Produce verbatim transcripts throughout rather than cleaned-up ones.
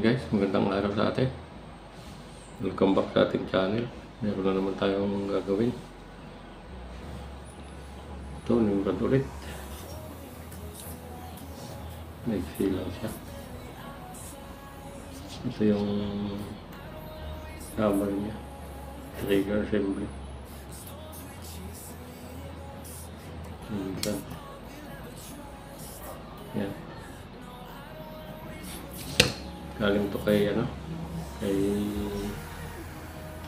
Guys, magandang araw sa atin. Welcome back sa ating channel. Meron na naman tayong gagawin. Ito, Nimrod ulit. Maiksi lang siya. Ito yung hammer niya. Trigger assembly. Minsan. Yan. Galing to kay, ano, kay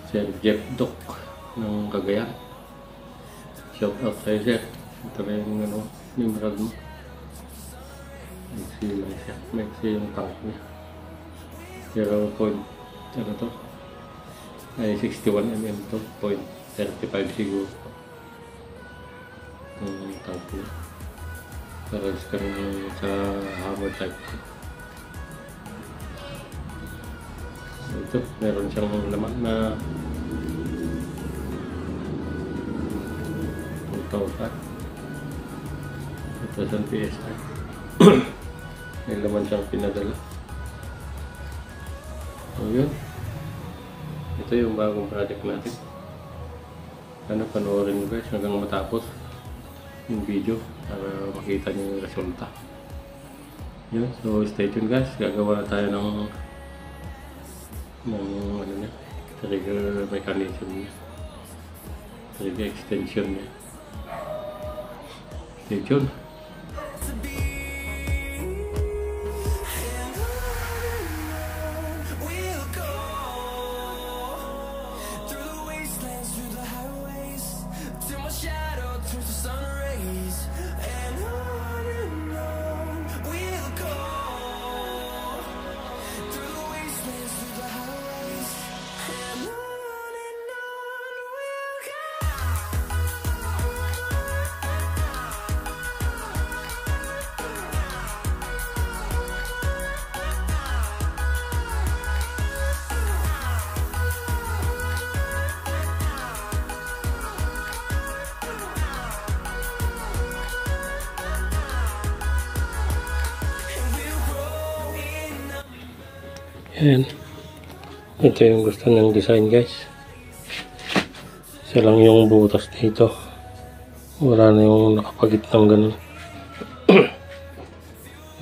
Sir Jeff Doc ng Cagayan. Shout out sa'yo, sir. Ito na yung, ano, Nimrod mo. Maiksi lang siya. Maiksi yung tank niya. Zero point, ano to? Ay, sixty-one M M to. Point thirty-five siguro. Ang tank niya. Parehas kang sa hammer type. Ito, meron siyang laman na two thousand. Two thousand P S I. May laman siyang pinadala. So, yun. Ito yung bagong project natin. Sana panoorin nyo, guys, hanggang matapos yung video para makita nyo yung resulta. Yun, so stay tuned, guys. Gagawa tayo ng, ng ano niya, trigger mechanism niya. Trigger extension niya. Stay tuned. Ayan. Ito yung gusto niyang design, guys. Isa lang yung butas dito. Wala na yung nakapagitnang ganun.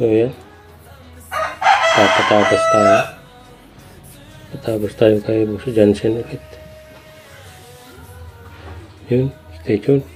So, yan. Papatabas tayo. Patabas tayo kay Boss Jansen ulit. Yun. Stay tuned.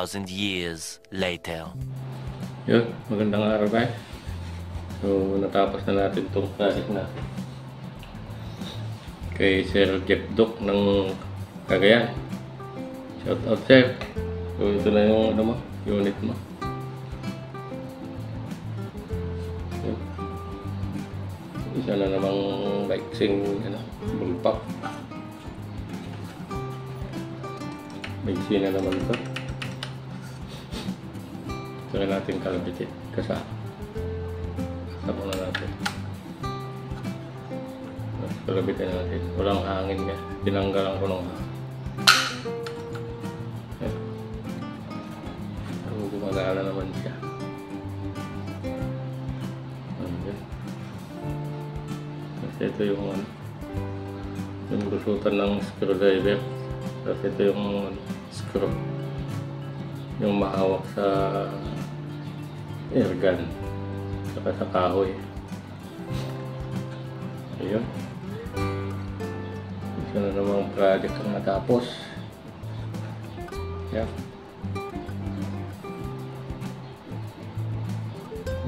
thousand years later. Yun, magandang araw, guys. So, natapos na natin tong project na kay Sir Jeff Doc ng Cagayan. Shout out, sir. So, ito na yung, ano mo, unit mo. Yun. Isa na namang maiksing, ano, bullpup. Maiksi na naman ito. Kaya natin kalabitin. Kasa. Kasa muna natin. Kalabitin natin. Walang hangin niya. Tinanggalan ko ng hangin. Ayan. So, gumagana naman siya. Ayan. Kasi ito yung, ano, yung lusutan ng screwdriver. Kasi ito yung, ano, screw. Yung mahawak sa air gun. Saka sa kahoy. Ayun. Isa na namang project ang natapos. Yan.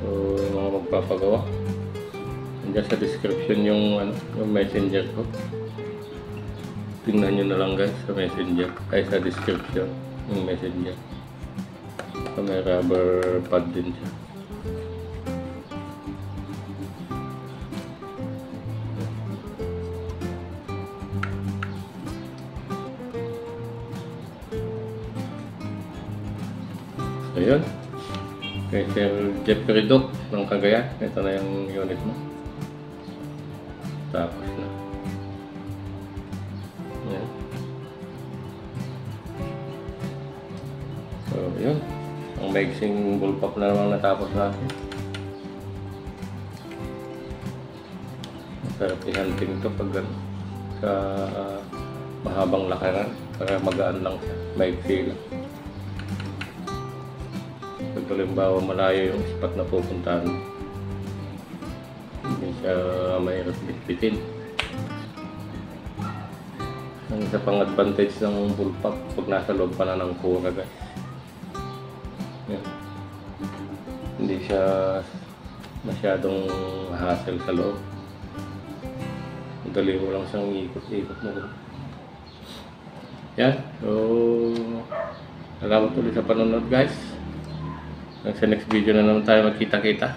So, yung mga magpapagawa, nandiyan sa description yung, ano, yung messenger ko. Tingnan nyo na lang, guys, sa messenger. Ay, sa description yung messenger. So, may rubber pad din siya. Ayun. Kay Sir Jeffrey Doc ng Cagayan, ito na yung unit mo. Tapos na. Ayan. So, yun. Ang maiksing bullpup na namang natapos natin. Masarap i-hunting to pag, ano, sa mahabang lakaran para magaan lang siya, maiksi lang. Pag halimbawa malayo yung spot na pupuntahan mo, hindi siya mahirap bitbitin. Ang isa pang advantage ng bullpup, pag nasa loob ka na ng kura, guys. Yan. Hindi siya masyadong hassle sa loob. Madali mo lang siyang ikot-ikot mo. Yan. So, salamat ulit sa panonood, guys. Hanggang sa next video na naman tayo magkita-kita.